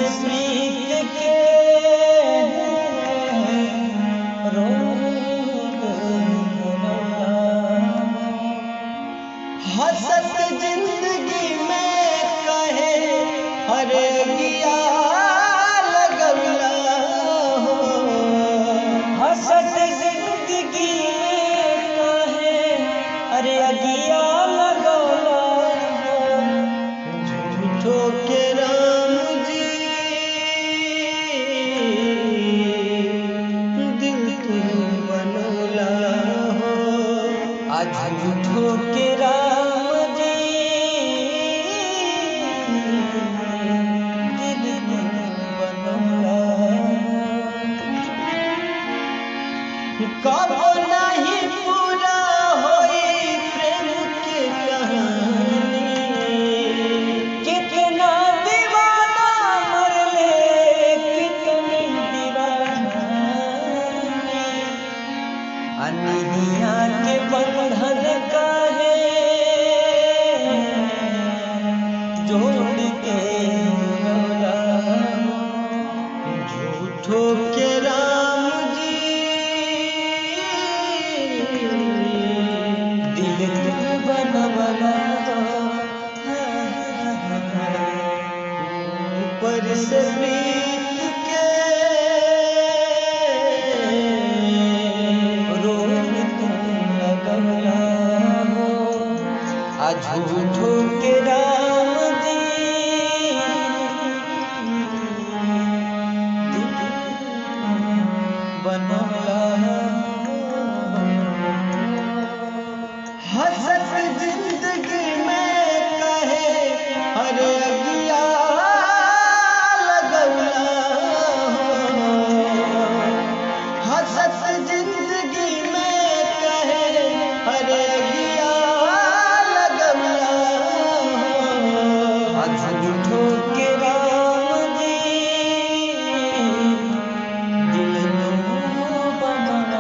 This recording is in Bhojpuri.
से प्रीत के रोग धरौला। हसत जिंदगी में कहे अरे गिया लगौला हो। हसत जिंदगी में कहे अरे अगिया लगौला हो। झूठो के राम जी दिल तू बनौला हो। आ झूठो के राम जी दिल तू बनौला। कब नहीं पूरा होई प्रेम के कहानी। कितना दीवाना मरले कितनी दीवानी। अनहिया के बंधन काहे जोड़ के रौला। झूठो के राम जी दिल तू बनवला। ऊपर से प्रीत के रोग तू लगौला हो। आ झूठो के राम जी दिल बनौला। हसत जिंदगी में कहे अरे अगिया लगौला हो। हसत जिंदगी में कहे अरे अगिया लगौला हो। आ झूठो